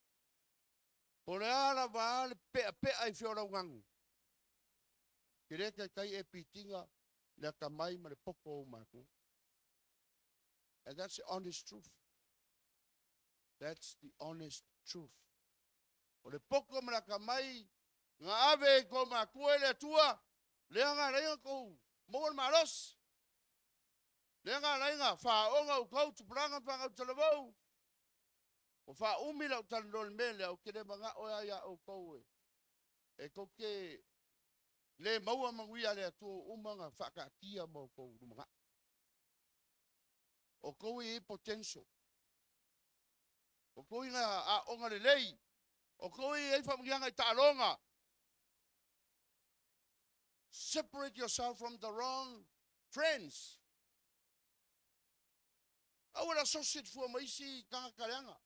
Po o le a lava le peapea i feolauganu, e le taitai e pitiga le atamai ma le poto o ou matua. And that's the honest truth. That's the honest truth. O le poto ma le atamai na ave i tou matua e le Atua, lea na ala ai ona tou maua le malosi. Lea na ala ai ona faaoga outou tupulaga ma fanau talavou. Ua faaumi lau talanoa i le mea lea, ou te le manao e a ia outou e, e tou te le maua manuia a le Atua ua uma ona faataatia ma outou lumanai. O outou e i ai potential. O outou e i aoga lelei. O outou e i ai faamanuiaga i taaloga. Separate yourself from the wrong friends. Aua le associate fua ma isi tagata leaga.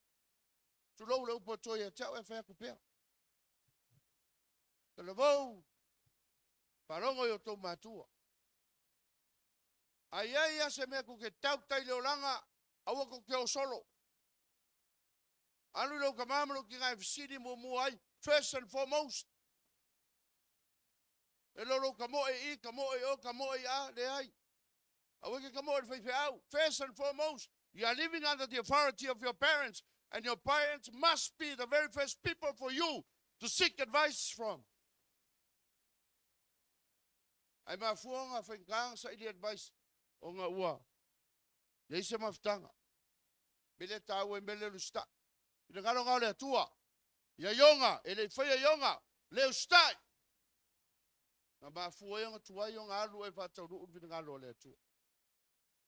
Tulou le upu a toe ia te au e fai atu pea. Talavou, faalogo i outou matua. A i ai lava se mea tou te tautai i le olaga, aua tou te o solo. Alu i lou tama ma lou tina e fesili muamua ai, first and foremost. E le o lou tamoe i i, tamoe i o, tamoe i a, leai. Aua e te tamoe i le faifeau. First and foremost, you are living under the authority of your parents and your parents must be the very first people for you to seek advice from. Ae mafua ona faigata ona saili advice ona ua leai se mafutaga. Me lea taua i mea lea o le usitai. Finagalo na o le Atua. Ia Iona, e le i faia Iona, le usitai. Na mafua ai ona tuai ona alu e faataunuu le finagalo o le Atua.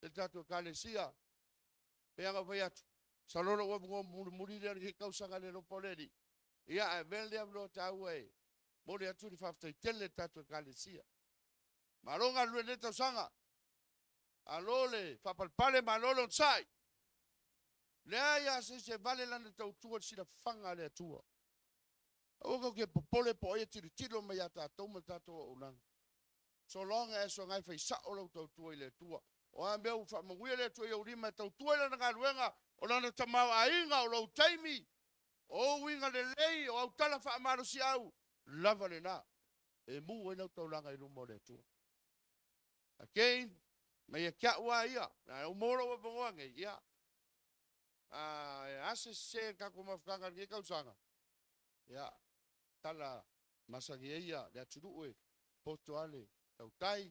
E le tatou Ekalesia, pei ona ou fai atu, masalo o lou avanoa mulimuli lea o lenei tausaga i le alofa o le Alii. Ia, ae avea lenei avanoa taua e momoli atu le faafetai tele i le tatou Ekalesia. Malo galulue i lenei tausaga. Malo le faapalepale, malo le onosai. Leai lava se isi e vale lana tautua i le silafaga a le Atua. Aua tou te popole po o ai e tilotilo mai ia tatou ma le tatou auaunaga. So long as o lena e fai sao lau tautua i le Atua. O a mea ua faamanuia le Atua i ou lima e tautua i Lana galuega, o Lana tamaoaiga, o lou taimi, o ou uiga lelei, o au tala faamalosiau, lava lena e mu ai lau taulaga i luma o le Atua. Again, mai ia te au lava ia, na ou maua lou avanoa nei, ia, a, e a se sese i le tatou mafutaga i lenei tausaga, ia, tala masani ai ia le atunuu e poto lava le tautai,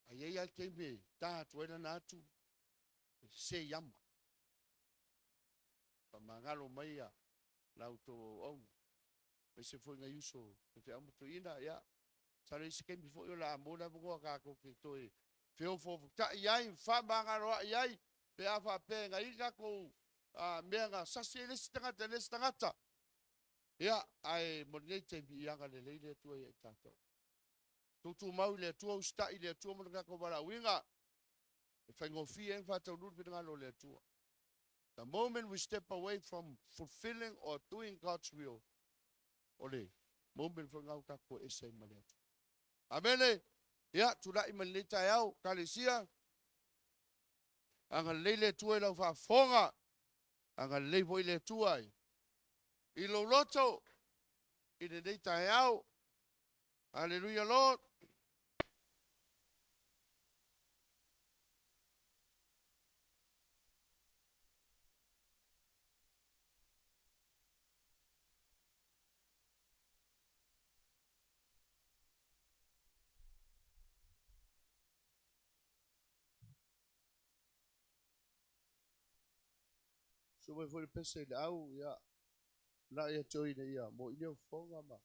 a i ai lava le taimi e ta atu ai lana atu, e sese i ama. Faamagalo mai ia la outou auauna, aemaise foi nai uso faifeau ma toeaina, ia, masalo e i ai se taimi foi o le a maua le avanoa tatou te toe feofoofotai ai, fefaamagaloai ai, pe a faapea na i ai tatou mea na sasi ai le isi tagata i le isi tagata. Ia, ae mo lenei taimi, ia agalelei le Atua ia i tatou. Tuutumau i le Atua, usitai i le Atua mo le tatou valaauina, e faigofie ai ona faataunuu le finagalo o le Atua. The moment we step away from fulfilling or doing God's will, o le moment foi lena ua tatou ese ai ma le Atua. Amene! Ia, tulai mai lenei taeao, Ekalesia, agalelei le Atua i lau faafofoga, agalelei foi le Atua i i lou loto i lenei taeao. Hallelujah Lord. Sua mai foi le pese i le au, ia, na ia te oe ina ia mo'i lea fofoga ma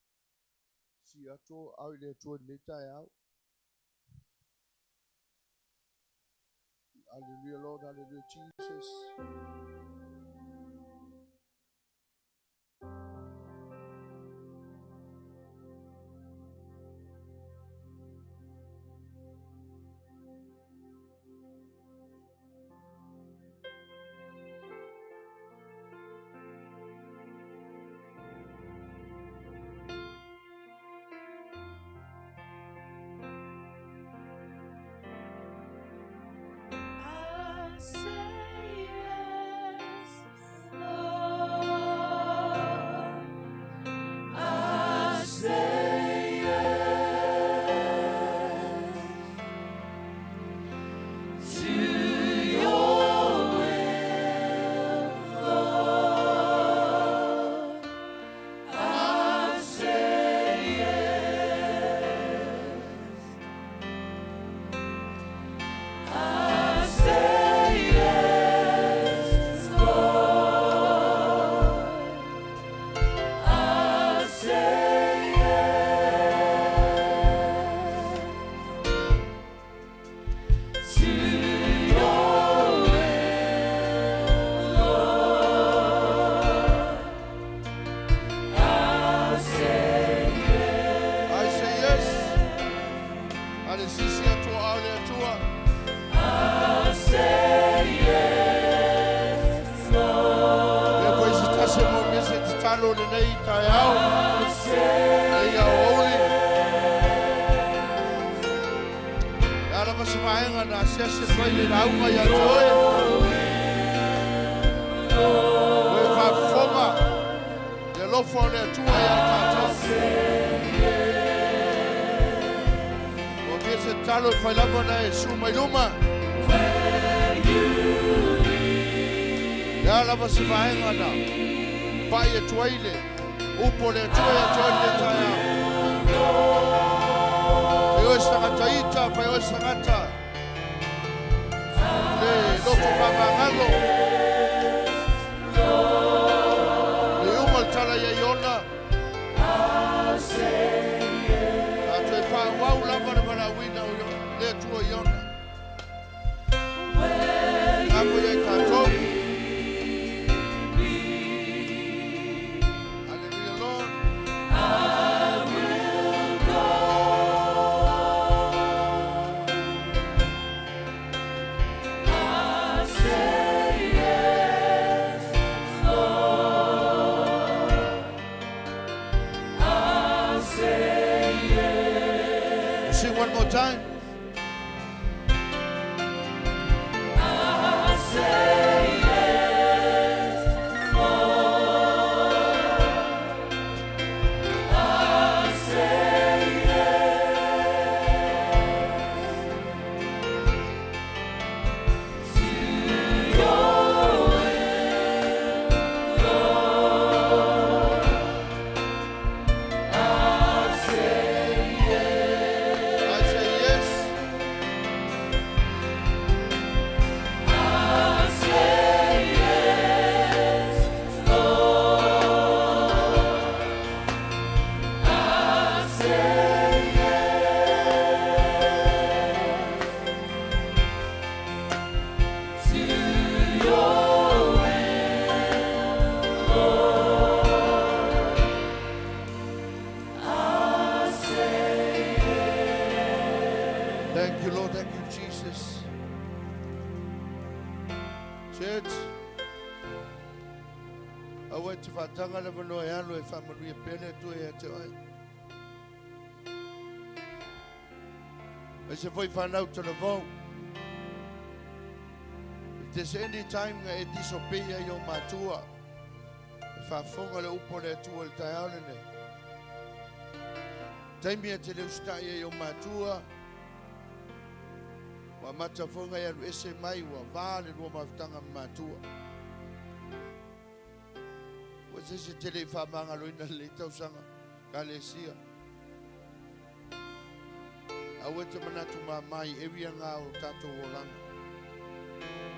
sii atu au i le Atua i lenei taeao. Hallelujah Lord, hallelujah Jesus. I say yes, Lord. I say yes to your will, Lord. I say yes. I say yes, Lord. I say yes to your will, Lord. I say yes. I say yes. A le sisi atua au le Atua. I say yes, Lord. Lea foi se tasi mo mese tatalo lenei taeao. I say E ia ouli. E ala ma se vaega na asiasi atu ai le lauga ia te oe. Ua e faafofoga le alofa o le Atua ia tatou. Ua mia se tatalo e fai lava na e su mai luma. where you lead. Le a lava se vaega na pai atu ai le upu o le Atua ia te oe le taeao. Fai oe se tagata ita, fai oe se tagata le loto faamagalo. Le uma le tala ia Iona. I say A toe faaauau lava le valaauina o le Atua i Iona. where Apo ia i tatou. me. Hallelujah Lord. I will go. I say yes, Lord. I say yes. Sing one more time. I say yes, Lord. I say yes to your will, Lord. I say yes. I say yes. I say yes, Lord. I say yes to your will, Lord. I say yes. Thank you, Lord. Thank you, Jesus. Church, aua e te faataga le avanoa e alu e faamanuia pea le Atua ia te oe. Aemaise foi whanau talavou. If there's any time nga e disobey ai o matua, E faafofoga le upu a le Atua i le taeao lenei. Taimi e te le usitai ai i ou matua, ua amata foi ona e alu ese mai, ua va le lua mafutaga ma matua. Ua se isi e te le i faamagaloina i lenei tausaga Ekalesia. Aua e te manatu mama i area na o tatou olaga.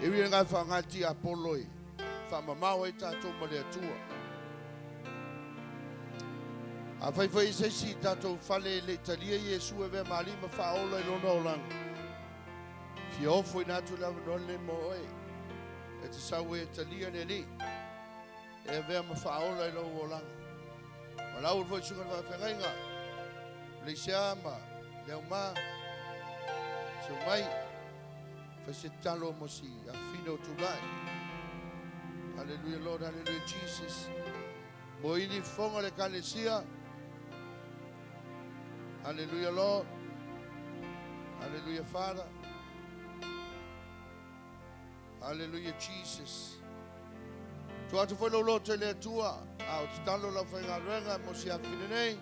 Area na e faaaoga le tiapolo e faamamao ai tatou ma le Atua. Afai foi e i ai se isi i tatou fale e le i talia Iesu e avea ma Alii ma Faaola i lona olaga, fia ofoina atu le avanoa lenei mo oe e te sau ai e talia le Alii e avea ma Faaola i lou olaga. Valaau foi i susuga i le faafeagaiga, Leisea ma Leauma, seu mai, fai se tatalo mo si afafine o tulai. Hallelujah Lord, hallelujah Jesus. Mo ili fofoga o le Ekalesia. Hallelujah Lord. Hallelujah Father. Hallelujah Jesus. Tua atu foi lou loto i le Atua, a o tatalo lau faigaluega mo si afafine nei.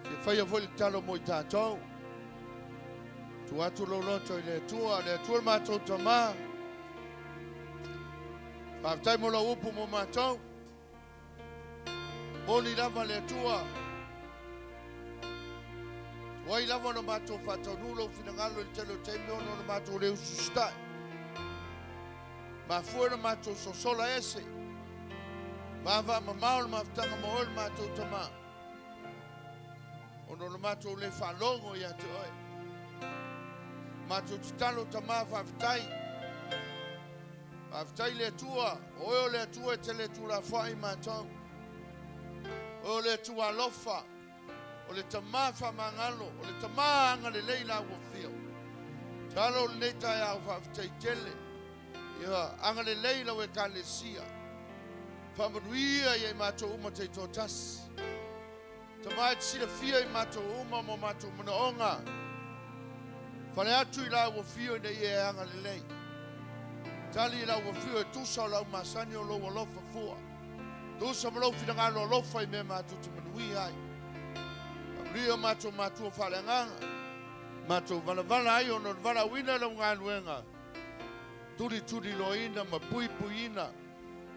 Fia faia foi le tatalo mo i tatou. Tua atu lou loto i le Atua, le Atua le matou Tama. Faafetai mo lau upu mo matou. Moni lava le Atua. Tuai lava ona matou faataunuu lou finagalo i le tele o taimi ona o le matou le usiusitai. Mafua ona matou sosola ese. Vaavaamamao le mafutaga ma oe le matou Tama, ona o le matou le faalogo ia te oe. Matou tatalo Tama faafetai. Faafetai le Atua, o oe o le Atua e te le tuulafoai matou. Oe o le Atua alofa, o le Tama faamagalo, o le Tama agalelei la ua afio. Talo lenei taeao faafetai tele. Ia agalelei lau Ekalesia. Faamanuia ia i matou uma taitoatasi. Tama e te silafia i matou uma ma o matou manaoga. Fale atu i la ua afio ina ia e agalelei. Tali i la ua afio e tusa o lau masani o lou alofa fua. Tusa ma lou finagalo alofa i mea matou te manuia ai. Faamanuia o matou matua faaleagaga. Matou valavala ai ona o le valaauina i lau galuega. Tulituliloaina ma puipuiina,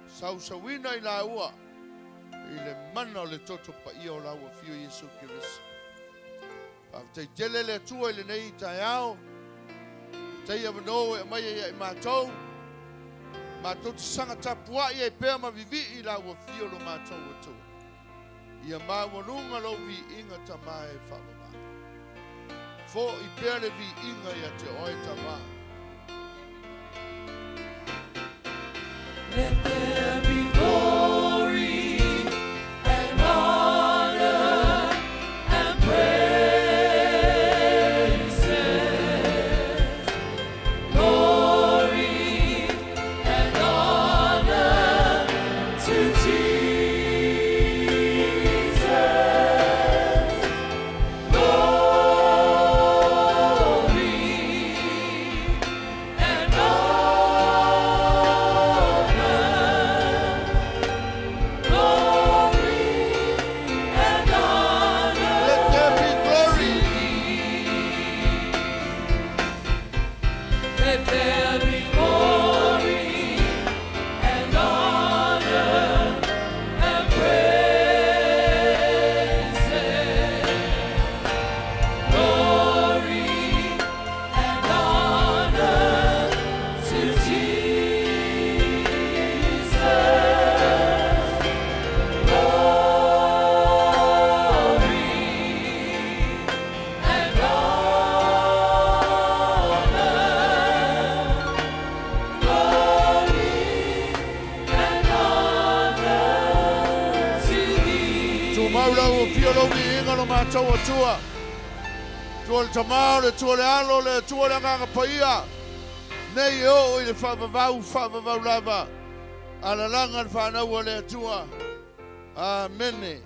sausauina i laua i le mana o le toto paia o lau Afio Iesu Keriso. Faafetai tele le Atua i lenei taeao. Faafetai avanoa ua e aumaia ia i matou. Matou te saga tapuai ai pea ma vivii i lau Afio lo matou Atua. Ia maualuga lou viiga Tama e faavavau. Foi pea le viiga ia te oe Tama. Let there be glory and honor and praises. Glory and honor to Jesus. Glory and honor. Glory and honor. Let there be glory. Let there be glory and honor and praises. Glory and honor to Jesus. Glory and honor. Glory and honor to thee. Tumau lau Afio lou viiga lo matou Atua. Atua le Tama, o le Atua le Alo, o le Atua le Agaga Paia, nei e oo i le faavavau, faavavau lava. Alalaga le fanau a le Atua. Amene.